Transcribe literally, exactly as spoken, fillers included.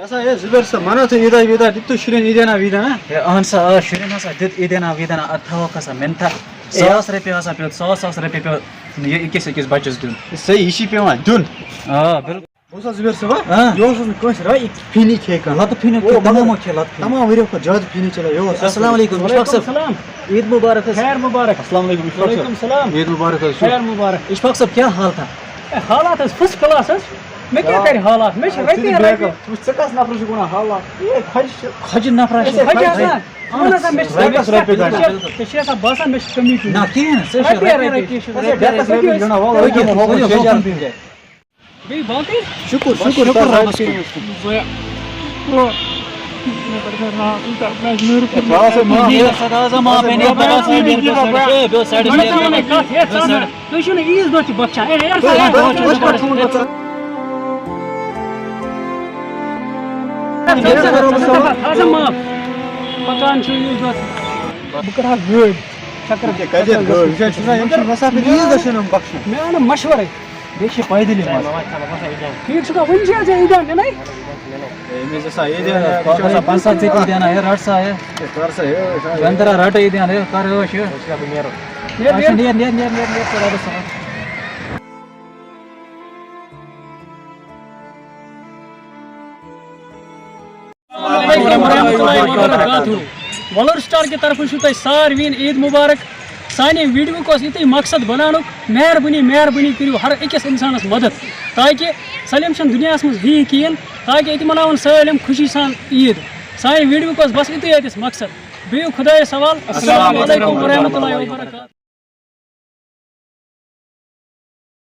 ہسا ہے زُبیر صٲب، مَنو تُہۍ عیٖدا ویٖدا، دیُتوُ شُرٮ۪ن عیٖدیانہ ویٖدیانہ؟ ہے اَہَن سا، آ، شُرٮ۪ن ہسا دیُت عیٖدیانہ ویٖدیانہ، اَدٕ تھاوہوکھ ہسا مِنتھا۔ ساس رۄپیہِ ہسا پیوٚو، ساس ساس رۄپیہِ پیوٚو یہِ أکِس أکِس بَچَس دیُن۔ صحیح، یہِ چھِ پٮ۪وان دیُن۔ آ، بِلکُل۔ بوز حظ زُبیر صٲب، آ۔ یہِ اوس نہٕ کٲنٛسہِ راے، یہِ فِنی کھیٚیہِ کانٛہہ۔ لَتہٕ فِنی کھیٚیہِ، او، مگر تَمامو کھیٚیہِ لَتہٕ فِنی۔ تَمام ؤرِیو کھۄتہٕ زیادٕ فِنی چَلان یہِ اوس۔ السلام علیکُم، یہِ چھُ پاک صٲب۔ وعلیکُم السلام۔ عیٖد مُبارک حظ۔ خیر مُبارک۔ السلام علیکُم، یہِ چھُ پاک صٲب۔ وعلیکُم السلام۔ عیٖد مُبارک حظ۔ خیر مُبارک۔ یہِ چھُ پاک صٲب، کیٛاہ حال تھا؟ اے، حالات حظ first class حظ۔ مےٚ کیٛاہ آ۔ کَرِ حالات؟ مےٚ چھِ آ، ژٕ تہِ رۄپیہِ، بیٚہہ رۄپیہِ۔ کَتھ۔ وٕچھ، ژٕ کَس نفرَس چھُکھ وَنان حالات؟ اے، خۄجہِ چھِ۔ خۄجہِ نفرَس چھِ۔ خۄجہِ آسان۔ اَہَن حظ، مےٚ چھِ رۄپیَس رۄپیہِ گژھِ۔ ژےٚ چھِ آسان باسان مےٚ چھِ کٔمی کٔمی۔ نہ، کِہیٖنۍ نہٕ، ژےٚ چھِ رۄپیہِ رۄپیہِ رۄپیہِ۔ گژھِ۔ أسۍ ہے بیٚہہ کَتھ رۄپیہِ رۄپیہِ گِنٛدو۔ وَلہٕ، ؤلِو، وَلہٕ، وَلہٕ، وَلہٕ۔ بیٚیہِ باقٕے؟ شُکُر، شُکُر، شُکُر رۄبَس کُن۔ بہٕ ہسا معاف، ہے، ہے، بیٚیہِ اوس سایڈَس مگر ژٕ وَنَے کَتھ، ہے، ژٕ وَن۔ تُہۍ چھِو نہٕ عیٖذ دۄہ تہِ بخشان۔ ہے، ہے، یار، ہے، ہے، ہے، ہے، ہے۔ ژٕ ہسا معاف۔ پکان چھُ عیٖذ دۄہ۔ بہٕ کَرٕ ہا گٲڑۍ۔ چکر۔ یہِ کیٛاہ کَتہِ یَتھ گٲڑۍ؟ یہِ چھا، چھُنہ، یِم چھِ مسافر عیٖذ دۄہ چھِنہٕ یِم بخشان۔ مےٚ آو نہٕ مشورَے۔ بیٚیہِ چھِ پیدٔلۍ یِوان۔ ٹھیٖک چھُکھا؟ وٕنہِ چھِ اَژان عیٖدیان نِنَے۔ ہے، أمِس ٲسا عیٖدیان، یہِ چھُ آسان پنٛژاہ ژٔٹۍ عیٖدیان، ہے، رَٹ سا، ہے۔ ہے، کر سا، ہے، ہے۔ گنٛدرا رَٹ عیٖدیان، ہے، کر عٲش، ہے۔ نیر، اچھا، نیر۔ نیر، نیر، نیر، نیر، نیر، ژٕ رَٹَس سا۔ السلام علیکم ورحمۃ اللہ وبرکاتہ۔ وَلُر سٹار کہِ طرفہٕ چھُو تۄہہِ ساروِیَن عیٖد مُبارک۔ سانہِ ویٖڈیوُک اوس یُتُے مقصد بَناونُک، مہربٲنی، مہربٲنی کٔرِو ہر أکِس اِنسانَس مدد، تاکہِ سٲلِم چھَنہٕ دُنیاہَس منٛز یی کِہیٖنۍ، تاکہِ أتی مَناوَن سٲلِم خوشی سان عیٖد۔ سانہِ ویٖڈیوُک اوس بَس یُتُے یوت مقصد۔ بِہِو خۄدایَس حوال۔ السلام علیکم ورحمۃ اللہ وبرکاتہ۔